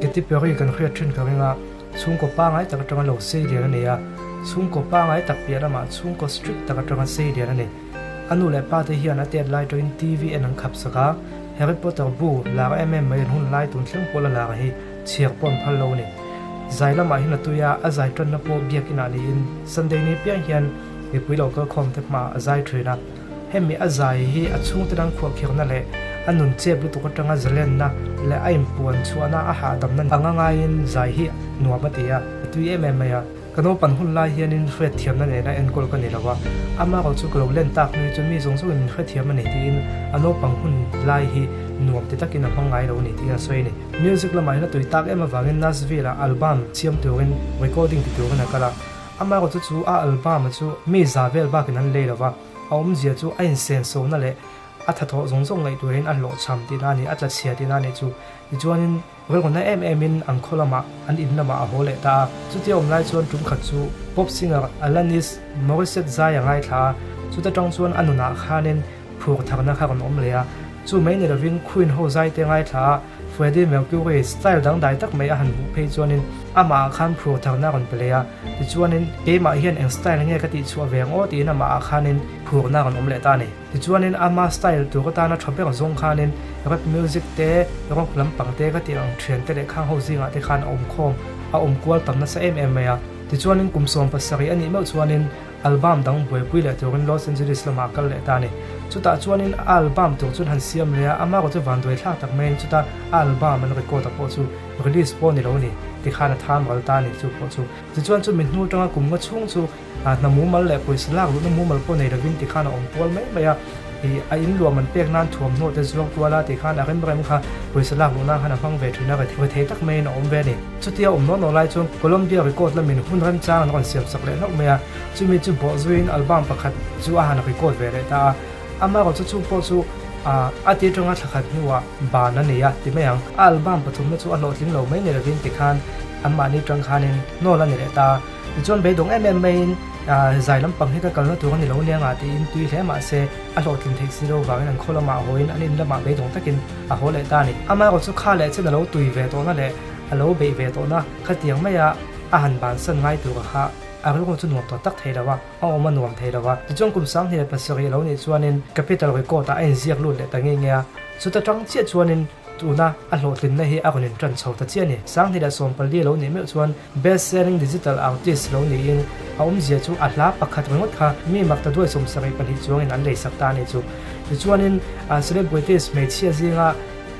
Katy Perry kan hriat thin ka ring a, chhungkaw pangai tak atanga lo sei lian a ni a, chhungkaw pangai tak piah lamah chhungkaw strict tak atanga sei lian a ni. A nu leh pa te hian a tet lai tawhin TV en an khap sak a, Harry Potter bu lar em em mai an hun lai tun thleng pawh la lar hi chhiar pawh an phal lo a ni. Zai lamah hian a tui a, a zai tanna pawh biakinah niin Sunday ni piang hian mipui lo kalkhawm te hmaah a zai thin a. Hemi a zai hi a chhungte dang khuahkhirna leh a nun chep lutuk atanga zalenna leh a inpuan chhuahna a hahdamna anga ngaiin zai hi nuam a ti a, a tui em em mai a. Ka naupan hun lai hianin hriatthiamna nena enkawl ka ni lo a, amaherawh chu ka lo len tak hnu hi chu mi zawng zawngin min hrethiam a ni tiin a naupang hun lai hi nuam ti takin a hmang ngai lo a ni tiin a sawi a ni. Music lamah hian a tui tak em avangin Nashville-ah album siam turin recording ti turin a kal a, Amaherawh chu chu a album chu mi za vel bakin an lei lo va, a awmzia chu a insensona leh a thathawh zawng zawng ngaihtuahin a hlawhchham tihna a ni, a tlachhia tihna a nih chu. Tichuanin rilruna em emin an khaw lamah, an in lamah a haw leh ta a. Chutia awm lai chuan tum khat chu pop singer Alanis Morissette zai a ngaithla a, chuta tang chuan a nunah khanin phur tharna kha rawn awm leh a. Chu mai ni lovin Queen ho zai te ngaithla a, Freddie Mercury style dangdai tak mai a han hmuh phei chuanin amah ah khan phur tharna a rawn pe leh a, tichuanin keimah hian eng style nge ka tihchhuah ve ang aw tiin amah ah khanin phurna a rawn awm leh ta a ni. Tichuanin ama style tur atana tha ber zawng khanin rap music te, rock lampang te ka tih ang thian te leh khang ho zingah te khan a awm khawm, a awm kual tam nasa em em mai a. Tichuanin kum 17 a nih meuh chuanin Album dang buaipui leh turin Los Angeles lamah a kal leh ta a ni. Chutah chuanin a album tur chuan han siam leh a, amah erawh chu vanduai thlak tak maiin chuta a album an record a pawh chu release pawh a ni lo a ni tikhan a tham ral ta a ni chu pawh chu. Tichuan chu mi hnu atanga kum nga chhung chu hna mumal leh pawisa lak luhna mumal pawh nei lovin tikhan a awm kual mai mai a. Ih a in luah man pek nan thuamhnaw te zuar kual a tikhan a rem rem kha pawisa lak luh nan khan a hmang ve thin a, rethei tak maiin a awm ve a ni. Chutia awm nawh nawh lai chuan Columbia record lamin hun remchang an rawn siam sak leh hlauh mai a, chumi chu bawh zuiin album pakhat chu a han record ve leh ta a. Amaherawh chu chu pawh chu a ti atanga thla khat hnuah ban a nei a ti mai ang. A album pathumna chu a hlawhtling lo mai ni lovin tikhan anmahni tang khanin hnawl a ni leh ta a. Tichuan beidawng em em maiin zai lampang hi ka kalna tur a ni lo nia ngah tiin tui hle mah se a hlawhtlin theih si lo vangin an khaw lamah hawiin an in lamah beidawng takin a haw leh ta a ni. Amaherawh chu kha leh chen a lo tui ve tawhna leh a lo beih ve tawhna khatiang maia a han bansan ngai tur kha a rilru chu nuam tawh tak thei lo a, a awm a nuam thei lo a. Tichuan kum 27 a lo nih chuanin Capital Record ah a inziak lut leh ta nge nge a, chuta tang chiah chuanin tuna a hlawhtlinna hi a rawn intan chho ta chiah a ni. 2014 a lo nih meuh chuan Best Selling Digital Artist lo niin a awmzia chu a hla pakhat ringawt kha mi mak ta duai 72 chuangin an leisak ta a ni chu. Tichuanin celebrities hmeichhia zinga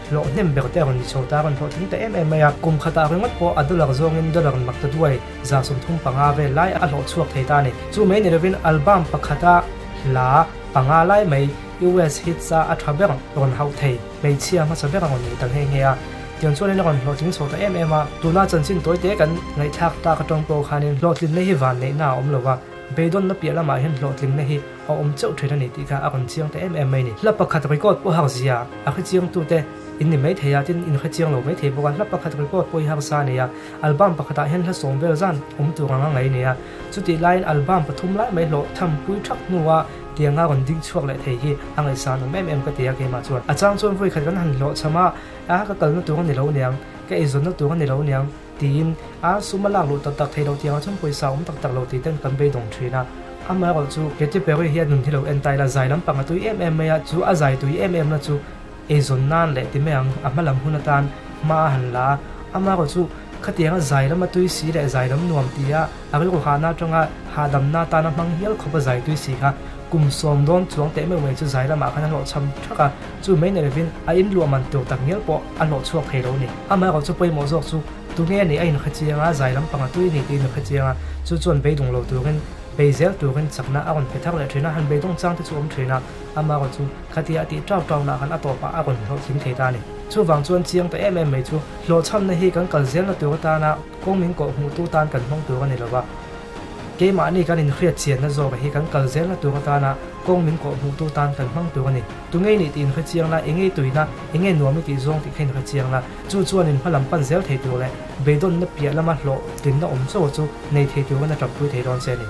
Hlawh hnem ber te a rawn ni chho ta, a rawn hlawhtling ta em em mai a. Kum khatah ringawt pawh a dollar zawngin dollar mak ta duai 35 vel lai a hlawh chhuak thei ta a ni. Chu mai ni lovin album pakhata hla panga lai mai US hits a a tha ber rawn hauh thei hmeichhia hmasa ber a rawn ni ta nghe nghe a. Tiang chuanin a rawn hlawhtling chho ta em em a. Tuna chanchin tawi te kan ngaihthlak tak atang pawh khanin hlawhtlinna hi vanneihna a awm lo va, beidawnna piah lamah hian hlawhtlinna hi a awm chauh thin a ni tih kha a rawn chiang ta em em mai a ni. Hla pakhat record pawh har zia a hrechiang tute in ni mai thei a, tin in hrechiang lo mai thei bawk a, hla pakhat record pawh hi harsa a ni a, album pakhatah hian hla sawm vel zan awm tur anga ngaih a ni a, chutih laiin album pathum lai mai hlawh tham pui thak hnua tianga rawn ding chhuak leh thei hi a ngaihsan awm em em ka ti a keimah chuan. A chang chuan vawi khat kan han hlawh cham a, a ka kalna tur a ni lo niang, ka eizawnna tur a ni lo niang, Tiin a sum a lak luh tak tak thei lo tiangah chuan pawisa a awm tak tak lo tih ten kan beidawng thin a. Amaherawh chu Katy Perry hi a nun hi lo en ta ila zai lampang a tui em em mai a, chu a zai tui em em na chu eizawn nan leh ti mai ang a hma lam hun atan hma a han la a. Amaherawh chu khatianga zai lam a tui si leh zai lam nuam ti a a rilru hahna atanga hahdamna atana hmang hial khawp a zai tui si kha kum sawm dawn chuang teh meuh mai chu zai lamah khan a hlawhchham thak a, chu mai nei lovin a inluah man tur tak ngial pawh a hlawh chhuak thei lo a ni. Amaherawh chu pawimawh zawk chu tunge a nih a inhre chiang a, zai lampang a tui a ni tih a inhre chiang a, chu chuan beidawng lo turin, bei zel turin chakna a rawn pe thar leh thin a, han beidawng chang te chu a awm thin a, amaherawh chu khatia a tih tau tau nah khan a tawpah a rawn hlawhtling thei ta a ni. Chuvang chuan chiang ta em em mai chu hlawhchhamna hi kan kal zelna tur atana kawng min kawh hmuhtu tan kan hmang tur a ni lo va, Keimahni kan inhriat chianna zawk hi kan kal zelna tur atana kawng min kawh hmuhtu tan kan hmang tur a ni. Tungei nih tih inhre chiang la, engei tuina, enge nuam i tih zawng tih kha inhre chiang la, chu chuan in hmalam pan zel thei tur leh beidawnna piah lama hlawhtlinna awm chaw chu nei thei turin a tanpui thei dawn che a ni.